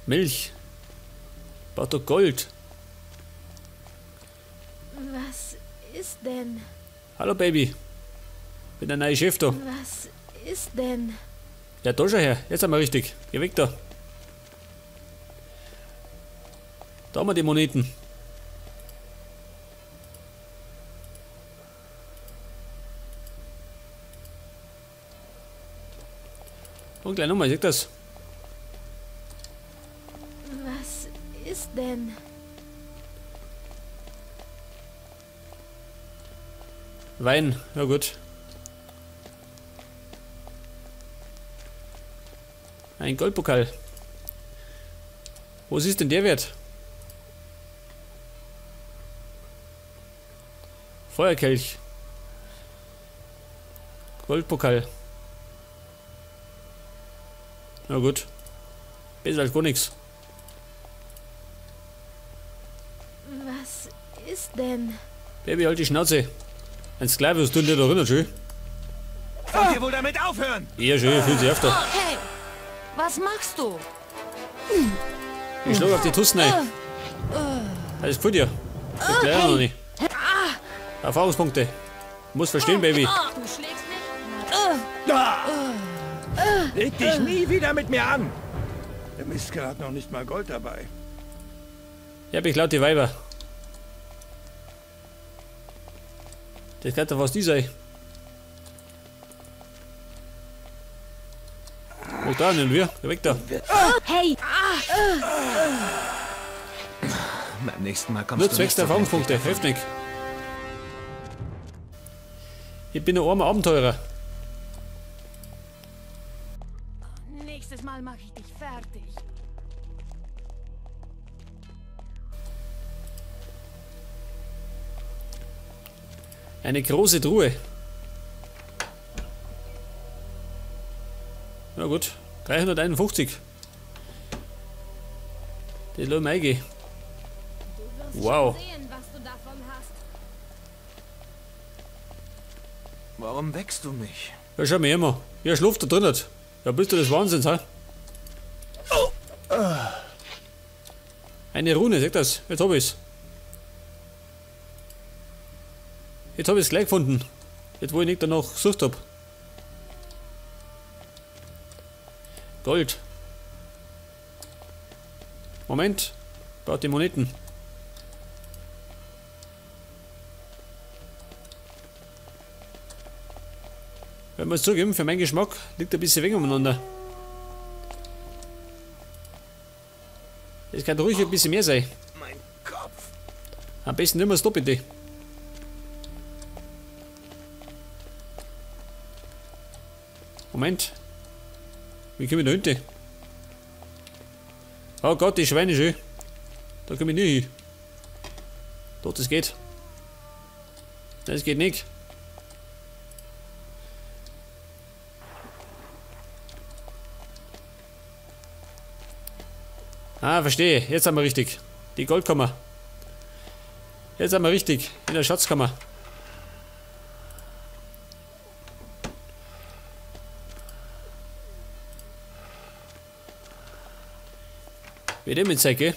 Milch. Braucht doch Gold. Was ist denn? Hallo Baby. Bin der neue Chef da. Was ist denn? Ja, da schon her. Jetzt sind wir richtig. Geh weg da. Da haben wir die Moneten. Und gleich nochmal, seht das? Was ist denn? Wein, ja gut. Ein Goldpokal. Was ist denn der wert? Feuerkelch. Goldpokal. Na gut. Besser als gar nichts. Was ist denn? Baby, halt die Schnauze. Ein Sklave, was tut denn der da drin, schön? Wollt ihr wohl damit aufhören? Ja, schön, fühlt sich öfter. Hey, was machst du? Ich schlag auf die Tussen rein. Alles gut dir. Das gleich noch nicht. Erfahrungspunkte. Muss verstehen, Baby. Du schlägst mich? Leg dich nie wieder mit mir an! Der Mistkerl hat noch nicht mal Gold dabei. Ja, ich laut die Weiber. Das kann doch was die sein. Wo da denn wir? Geh weg da. Hey! Beim nächsten Mal kommst Nur du zwecks der Erfahrungspunkte, hilft nicht. Ich bin ein armer Abenteurer. Nächstes Mal mache ich dich fertig. Eine große Truhe. Na gut, 351. Das lass mal eingehen. Wow. Sehen, was du davon hast. Warum wächst du mich? Ja, schau mir immer. Ja, schlaft da drin. Ja, bist du des Wahnsinns, hä? Eine Rune, sag das. Jetzt hab ich's. Jetzt hab ich's gleich gefunden. Jetzt, wo ich nicht danach gesucht hab. Gold. Moment. Braucht die Moneten. Wenn wir es zugeben, für meinen Geschmack liegt ein bisschen wenig umeinander. Es kann ruhig ein bisschen mehr sein. Mein Kopf. Am besten immer das Doppelte. Moment. Wie komme ich da hinten? Oh Gott, die Schweine schön. Da komme ich nie hin. Doch, das geht. Das geht nicht. Ah, verstehe. Jetzt haben wir richtig. Die Goldkammer. Jetzt haben wir richtig. In der Schatzkammer. Wie dem mit Zeug, gell?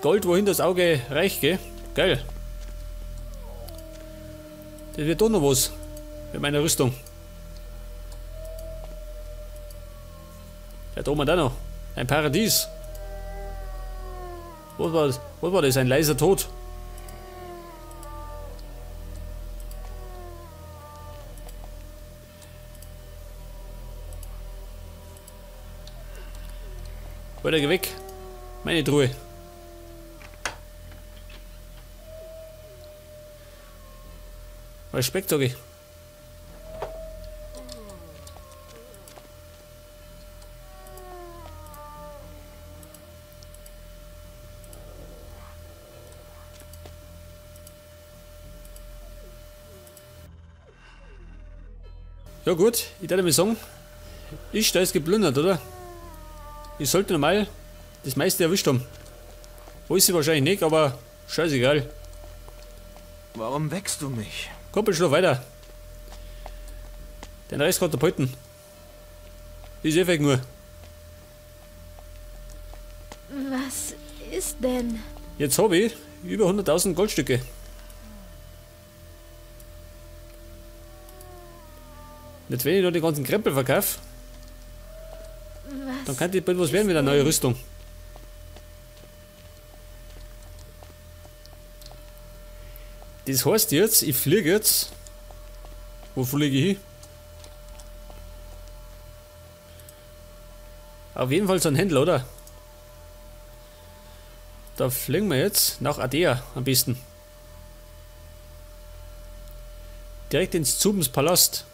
Gold, wohin das Auge reicht, gell? Geil. Das wird doch noch was mit meiner Rüstung. Ja, da oben da noch. Ein Paradies. Was war das? Was war das? Ein leiser Tod. Weiter, geh weg. Meine Truhe. Respekt, sag ich. Ja gut, ich darf mal sagen, ist da ist geplündert, oder? Ich sollte normal das meiste erwischt haben. Wo ist sie wahrscheinlich nicht, aber scheißegal. Warum wächst du mich? Kumpel, schlaf weiter. Den Rest kann der behalten. Ist eh weg nur. Was ist denn? Jetzt habe ich über 100.000 Goldstücke. Jetzt, wenn ich noch die ganzen Krempel verkaufe, dann kann die bald was werden mit einer neuen Rüstung. Das heißt jetzt, ich fliege jetzt. Wo fliege ich hin? Auf jeden Fall so ein Händler, oder? Da fliegen wir jetzt nach Ardea am besten. Direkt ins Zubens Palast.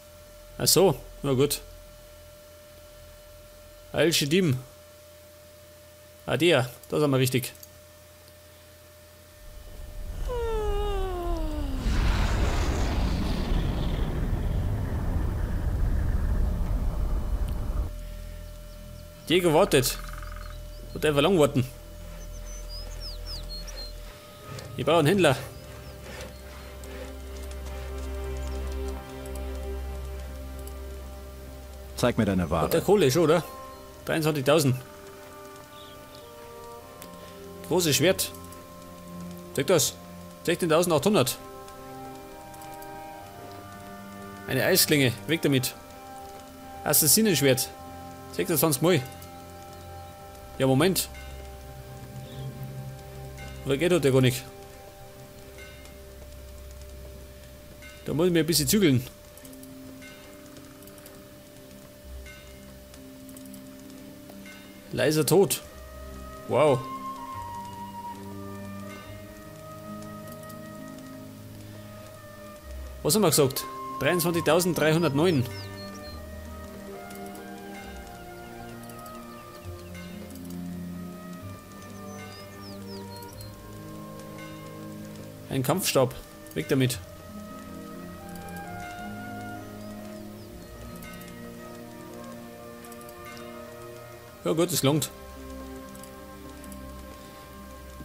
Ach so, na gut. Al-Shidim. Ardea, da sind wir richtig. Diego wartet. Wird einfach lang warten. Ich brauche einen Händler. Zeig mir deine Ware. Hat der Kohle schon, oder? 23.000. Großes Schwert. Zeig das. 16.800. Eine Eisklinge. Weg damit. Assassinenschwert. 26 Mal. Ja, Moment. Aber geht doch der gar nicht. Da muss ich mir ein bisschen zügeln. Leiser Tod. Wow. Was haben wir gesagt? 23.309. Ein Kampfstab. Weg damit. Ja gut, es langt.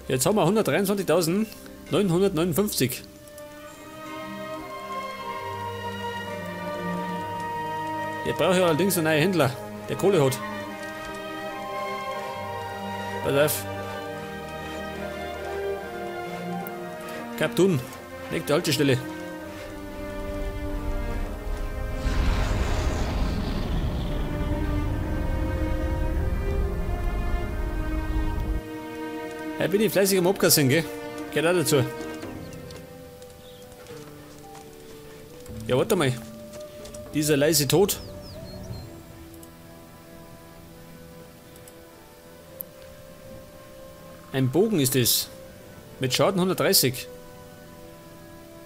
Jetzt haben wir 123.959. Jetzt brauche ich allerdings einen neuen Händler, der Kohle hat. Pass auf. Kaptun, nächste Haltestelle. Hey, bin ich fleißig am Abkassieren, gell? Geht auch dazu. Ja, warte mal. Dieser leise Tod. Ein Bogen ist es. Mit Schaden 130.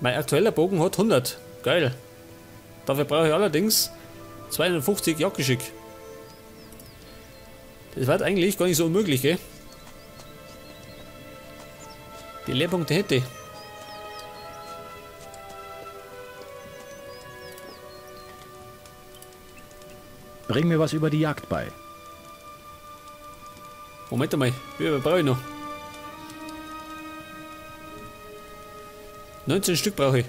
Mein aktueller Bogen hat 100. Geil. Dafür brauche ich allerdings 250 Jagdgeschick. Das war eigentlich gar nicht so unmöglich, gell? Die Leerpunkte hätte ich. Bring mir was über die Jagd bei. Moment einmal, wie viel brauche ich noch? 19 Stück brauche ich.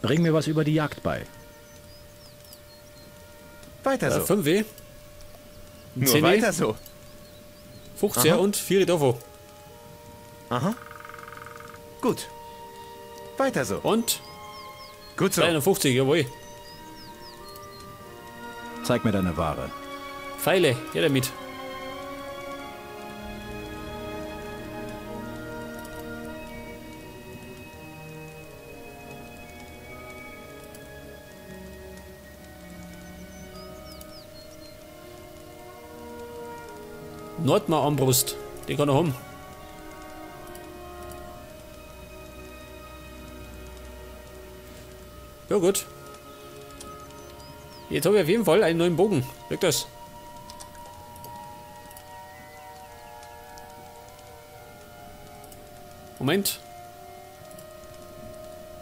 Bring mir was über die Jagd bei. Weiter so. 5W. Nur 10 weiter so. 15 Aha. und 4 davon. Aha. Gut. Weiter so. Und? Gut so. 250, jawohl. Zeig mir deine Ware. Pfeile, her damit. Nordmar Armbrust, die kann er haben. Ja gut. Jetzt habe ich auf jeden Fall einen neuen Bogen. Weg das. Moment.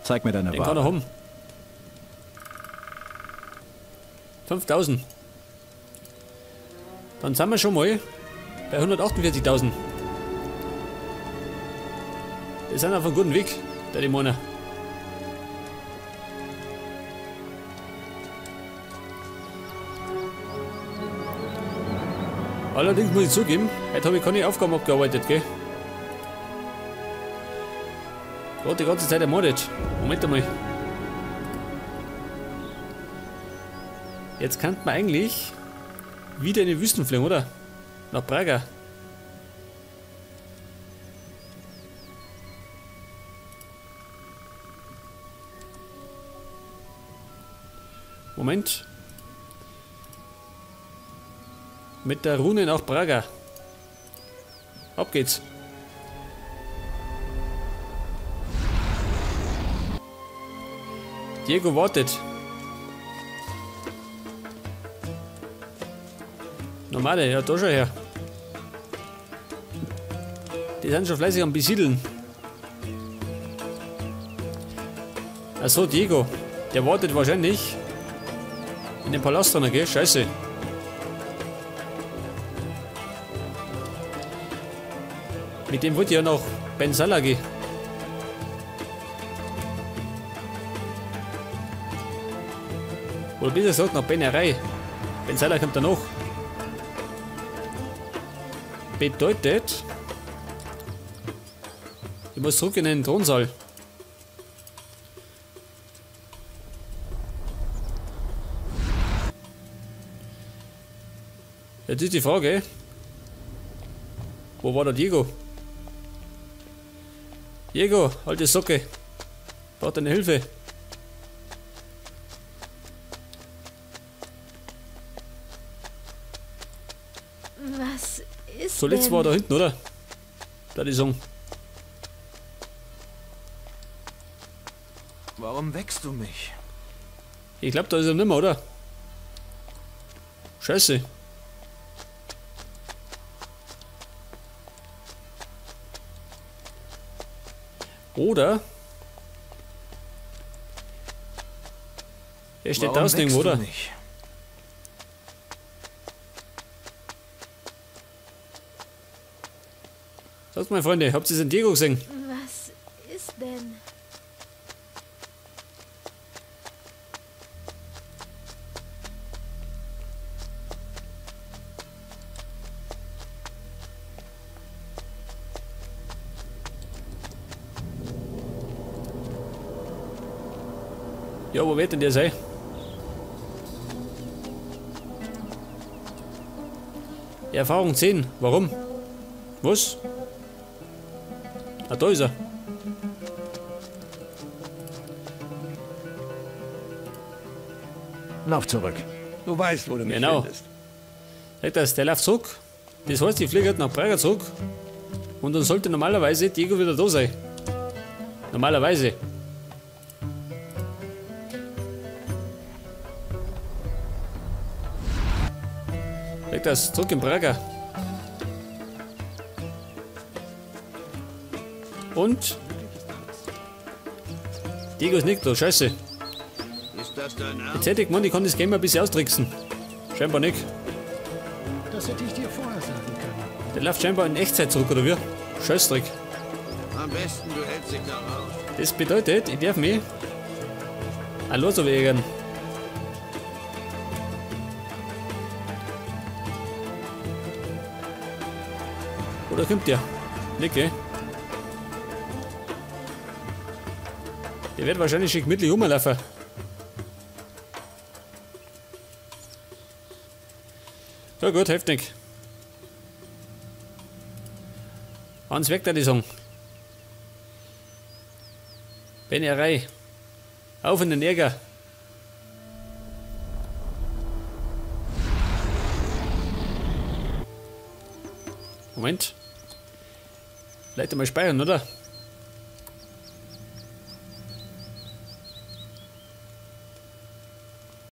Zeig mir deine Den Ware. kann er haben. 5000. Dann sind wir schon mal Bei 148.000. Wir sind auf einem guten Weg, der Dämoner. Allerdings muss ich zugeben, heute habe ich keine Aufgaben abgearbeitet, gell? Gerade die ganze Zeit ermordet. Moment einmal. Jetzt könnte man eigentlich wieder in die Wüsten fliegen, oder? Nach Praga. Moment. Mit der Rune nach Praga. Ab geht's. Diego wartet. Normale, ja, da schon her. Die sind schon fleißig am Besiedeln. Achso, Diego. Der wartet wahrscheinlich in dem Palast drin, gell? Scheiße. Mit dem wollte ich ja noch Ben Salah gehen. Oder besser gesagt nach Ben-Erei. Ben Salah kommt danach. Bedeutet, ich muss zurück in den Thronsaal. Jetzt ist die Frage, wo war der Diego? Diego, alte Socke, braucht deine Hilfe. Was ist Zuletzt denn? war er da hinten, oder? Da die Song. Warum wächst du mich? Ich glaube, da ist er nimmer, oder? Scheiße. Oder? Er steht draußen irgendwo, oder? Sagt mal, Freunde, habt ihr den Diego gesehen? Was ist denn? Ja, wo wird denn der sein? Erfahrung 10. Warum? Was? Ah, da ist er. Lauf zurück. Du weißt, wo du mich Genau. findest. Sag das, der läuft zurück. Das heißt, ich fliege halt nach Praga zurück. Und dann sollte normalerweise Diego wieder da sein. Normalerweise. Sag das, zurück in Praga. Und? Diego ist nicht da, scheiße. Ist das dein Ernst? Jetzt hätte ich gemeint, ich kann das Game ein bisschen austricksen. Scheinbar nicht. Das hätte ich dir vorher sagen können. Der läuft scheinbar in Echtzeit zurück, oder wie? Scheißdreck. Am besten, du hältst dich da raus. Das bedeutet, ich darf mich allein so ärgern. Oder kommt der? Nicht, gell? Der wird wahrscheinlich schon gemütlich rumlaufen. Ja gut, hilft nicht. Ans Werk, da die sagen. Ben-Erei. Auf in den Ärger. Moment. Vielleicht einmal speichern, oder?